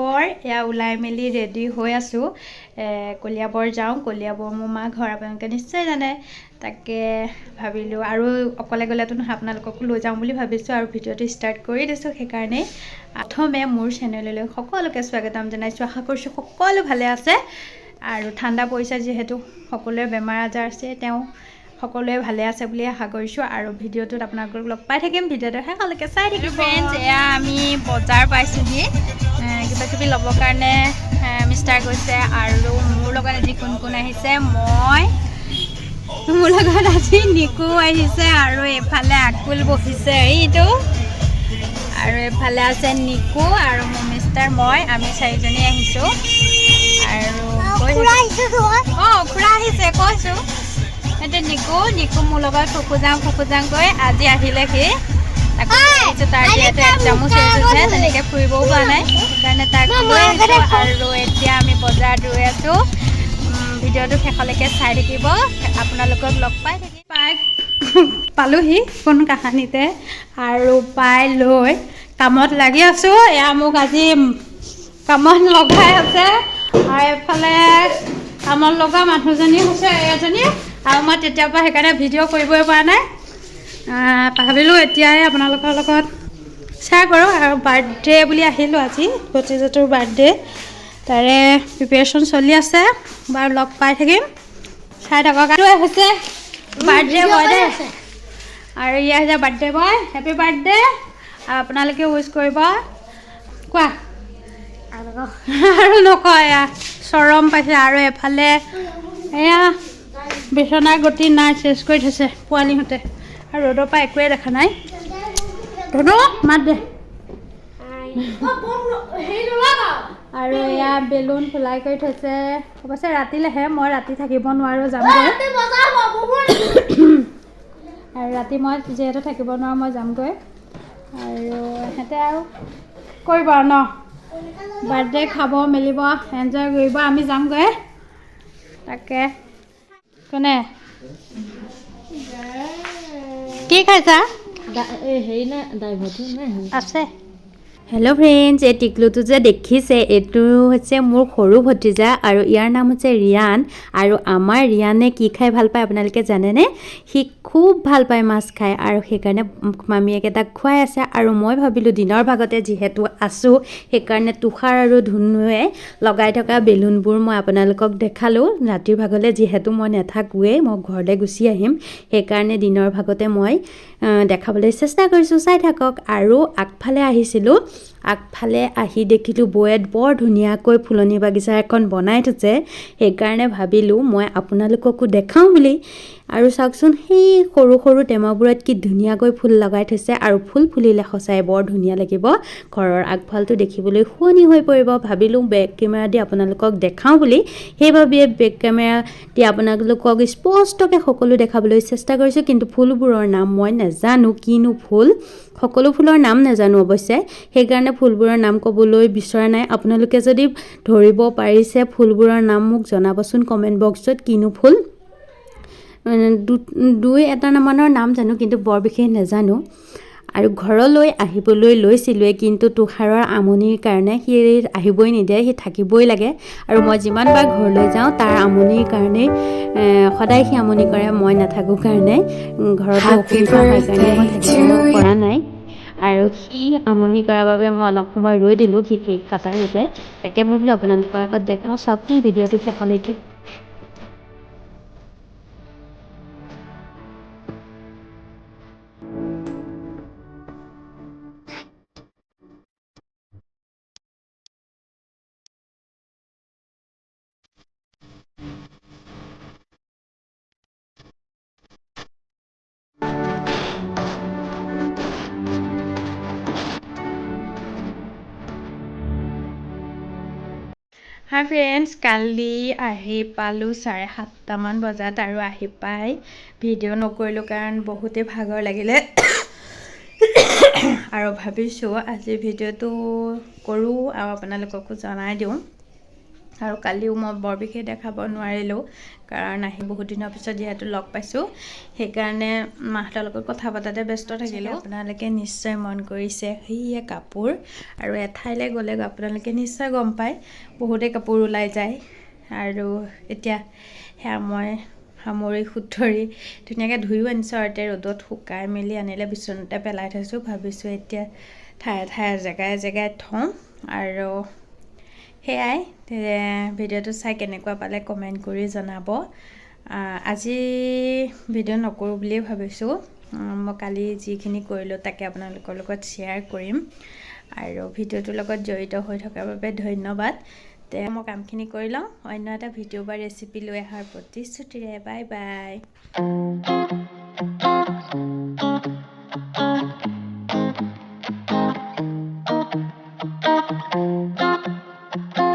কলিয়াবৰ। এয়া ওলাই মেলি ৰেডি হৈ আছোঁ, কলিয়াবৰ যাওঁ। কলিয়াবৰ মোৰ মা ঘৰ, আপোনালোকে নিশ্চয় জানে। তাকে ভাবিলোঁ আৰু অকলে গ'লেতো নহয়, আপোনালোককো লৈ যাওঁ বুলি ভাবিছোঁ আৰু ভিডিঅ'টো ষ্টাৰ্ট কৰি দিছোঁ। সেইকাৰণেই প্ৰথমে মোৰ চেনেললৈ সকলোকে স্বাগতম জনাইছোঁ। আশা কৰিছোঁ সকলো ভালে আছে। আৰু ঠাণ্ডা পৰিছে যিহেতু সকলোৰে বেমাৰ আজাৰ আছে, তেওঁ সকলোৱে ভালে আছে বুলি আশা কৰিছোঁ। আৰু ভিডিঅ'টোত আপোনালোকক লগ পাই থাকিম, ভিডিঅ'টো শেষলৈকে চাই থাকিব। ফ্ৰেণ্ডছ, এয়া আমি বজাৰ পাইছোঁহি, কিবা কিবি ল'বৰ কাৰণে মিষ্টাৰ গৈছে। আৰু মোৰ লগত আজি কোন কোন আহিছে, মোৰ লগত আজি নিকু আহিছে আৰু এইফালে আকুল বহিছে এইটো, আৰু এইফালে আছে নিকু আৰু মোৰ মিষ্টাৰ, মই, আমি চাৰিজনী আহিছোঁ। আৰু অঁ খুৰা আহিছে কৈছোঁ। এইটো নিকু, নিকু মোৰ লগত ফুকু যাওঁ ফুকু যাওঁ কৈ আজি আহিলে সি। তাকো আহিছোঁ, তাৰ যিহেতু এক্সামো চেঞ্জ হৈছে, তেনেকৈ ফুৰিবও পোৱা নাই, সেইকাৰণে তাক লৈ আহিছোঁ। আৰু এতিয়া আমি বজাৰত ৰৈ আছোঁ। ভিডিঅ'টো শেষলৈকে চাই থাকিব, আপোনালোকক লগ পাই থাকিম। পাই পালোহি কোন কাহানিতে, আৰু পাই লৈ কামত লাগি আছোঁ। এয়া মোক আজি কামত লগাই আছে। আৰু এইফালে কামত লগা মানুহজনী হৈছে এজনী, আৰু মই তেতিয়াৰ পৰা সেইকাৰণে ভিডিঅ' কৰিবই পৰা নাই। ভাবিলোঁ এতিয়াই আপোনালোকৰ লগত শ্বেয়াৰ কৰোঁ। আৰু বাৰ্থডে বুলি আহিলোঁ আজি, ভতিজাটোৰ বাৰ্থডে, তাৰে প্ৰিপেৰেশ্যন চলি আছে। বাৰু লগ পাই থাকিম, চাই থাকক। আৰু হৈছে বাৰ্থডে বয় দেই, আৰু ইয়া হৈছে বাৰ্থডে বয়, হেপী বাৰ্থডে। আৰু আপোনালোকে উইচ কৰিব। কোৱা আৰু নকয়, এয়া চৰম পাইছে। আৰু এফালে এয়া বিচনাৰ গতি নাই, চেচ কৰি থৈছে পোৱালিহঁতে। আৰু ৰ'দৰ পৰা একোৱে দেখা নাই। ধুনু মাত দে। আৰু এয়া বেলুন ফুলাই কৰি থৈছে। অৱশ্যে ৰাতিলেহে, মই ৰাতি থাকিব নোৱাৰোঁ, যামগৈ। আৰু ৰাতি মই যিহেতু থাকিব নোৱাৰোঁ, মই যামগৈ। আৰু সিহঁতে আৰু কৰিব আৰু ন, বাৰ্থডে খাব মেলিব, এনজয় কৰিব, আমি যামগৈ। তাকে কোনে কি খাইছা আছে? হেল্ল' ফ্ৰেণ্ডছ, এই টিকলুটো যে দেখিছে, এইটো হৈছে মোৰ সৰু ভতিজা আৰু ইয়াৰ নাম হৈছে ৰিয়ান। আৰু আমাৰ ৰিয়ানে কি খাই ভাল পায় আপোনালোকে জানেনে? সি খুব ভাল পায় মাছ খাই, আৰু সেইকাৰণে মামীয়েকে তাক খুৱাই আছে। আৰু মই ভাবিলোঁ দিনৰ ভাগতে যিহেতু আছোঁ, সেইকাৰণে তুষাৰ আৰু ধুনুৱে লগাই থকা বেলুনবোৰ মই আপোনালোকক দেখালোঁ। ৰাতিৰ ভাগলৈ যিহেতু মই নাথাকোঁৱেই, মই ঘৰলৈ গুচি আহিম, সেইকাৰণে দিনৰ ভাগতে মই দেখাবলৈ চেষ্টা কৰিছোঁ, চাই থাকক। আৰু আগফালে আহিছিলোঁ, আগফালে আহি দেখিলোঁ বৌয়ে বৰ ধুনীয়াকৈ ফুলনি বাগিচা এখন বনাই থৈছে, সেইকাৰণে ভাবিলোঁ মই আপোনালোককো দেখাওঁ বুলি। আৰু চাওকচোন, সেই সৰু সৰু টেমাবোৰত কি ধুনীয়াকৈ ফুল লগাই থৈছে। আৰু ফুল ফুলিলে সঁচাই বৰ ধুনীয়া লাগিব, ঘৰৰ আগফালটো দেখিবলৈ শুৱনি হৈ পৰিব। ভাবিলোঁ বেক কেমেৰা দি আপোনালোকক দেখাওঁ বুলি, সেইবাবে বেক কেমেৰা দি আপোনালোকক স্পষ্টকৈ সকলো দেখাবলৈ চেষ্টা কৰিছোঁ। কিন্তু ফুলবোৰৰ নাম মই নাজানো, কিনো ফুল, সকলো ফুলৰ নাম নাজানো অৱশ্যে, সেইকাৰণে ফুলবোৰৰ নাম ক'বলৈ বিচৰা নাই। আপোনালোকে যদি ধৰিব পাৰিছে ফুলবোৰৰ নাম মোক জনাবচোন কমেণ্ট বক্সত, কিনো ফুল। দুই এটা মানৰ নাম জানো, কিন্তু বৰ বিশেষ নাজানো। আৰু ঘৰলৈ আহিবলৈ লৈছিলোঁৱে, কিন্তু তুষাৰৰ আমনিৰ কাৰণে সি আহিবই নিদিয়ে, সি থাকিবই লাগে। আৰু মই যিমানবাৰ ঘৰলৈ যাওঁ তাৰ আমনিৰ কাৰণেই সদায় সি আমনি কৰে, মই নাথাকোঁ কাৰণে, ঘৰতো অসুবিধা হয় কাৰণে মই থাকিব পৰা নাই। আৰু সি আমনি কৰাৰ বাবে মই অলপ সময় ৰৈ দিলোঁ, সি কেক কটাৰ বাবে। তাকে ভাবিলোঁ আপোনালোকৰ আগত দেখাওঁ, চাওকচোন ভিডিঅ'টো শেষলৈকে। হাই ফ্ৰেণ্ডছ, কালি আহি পালোঁ 7:30মান বজাত। আৰু আহি পাই ভিডিঅ' নকৰিলোঁ কাৰণ বহুতেই ভাগৰ লাগিলে। আৰু ভাবিছোঁ আজি ভিডিঅ'টো কৰোঁ আৰু আপোনালোককো জনাই দিওঁ। আৰু কালিও মই বৰ বিশেষ দেখাব নোৱাৰিলোঁ, কাৰণ আহি বহুত দিনৰ পিছত যিহেতু লগ পাইছোঁ, সেইকাৰণে মাহঁতৰ লগত কথা পতাতে ব্যস্ত থাকিলোঁ। আপোনালোকে নিশ্চয় মন কৰিছে, সেয়ে কাপোৰ। আৰু এঠাইলৈ গ'লে আপোনালোকে নিশ্চয় গম পায়, বহুতেই কাপোৰ ওলাই যায়। আৰু এতিয়া সেয়া মই সামৰি সুতৰি ধুনীয়াকৈ ধুইও আনিছোঁ আৰু এতিয়া ৰ'দত শুকাই মেলি আনিলে বিচনাতে পেলাই থৈছোঁ। ভাবিছোঁ এতিয়া ঠায়ে ঠায়ে জেগাই জেগাই থওঁ। আৰু সেয়াই, ভিডিঅ'টো চাই কেনেকুৱা পালে কমেণ্ট কৰি জনাব। আজি ভিডিঅ' নকৰোঁ বুলিয়ে ভাবিছোঁ। মই কালি যিখিনি কৰিলোঁ, তাকে আপোনালোকৰ লগত শ্বেয়াৰ কৰিম। আৰু ভিডিঅ'টোৰ লগত জড়িত হৈ থকাৰ বাবে ধন্যবাদ। তে মই কামখিনি কৰি লওঁ। অন্য এটা ভিডিঅ' বা ৰেচিপি লৈ অহাৰ প্ৰতিশ্ৰুতিৰে, বাই বাই।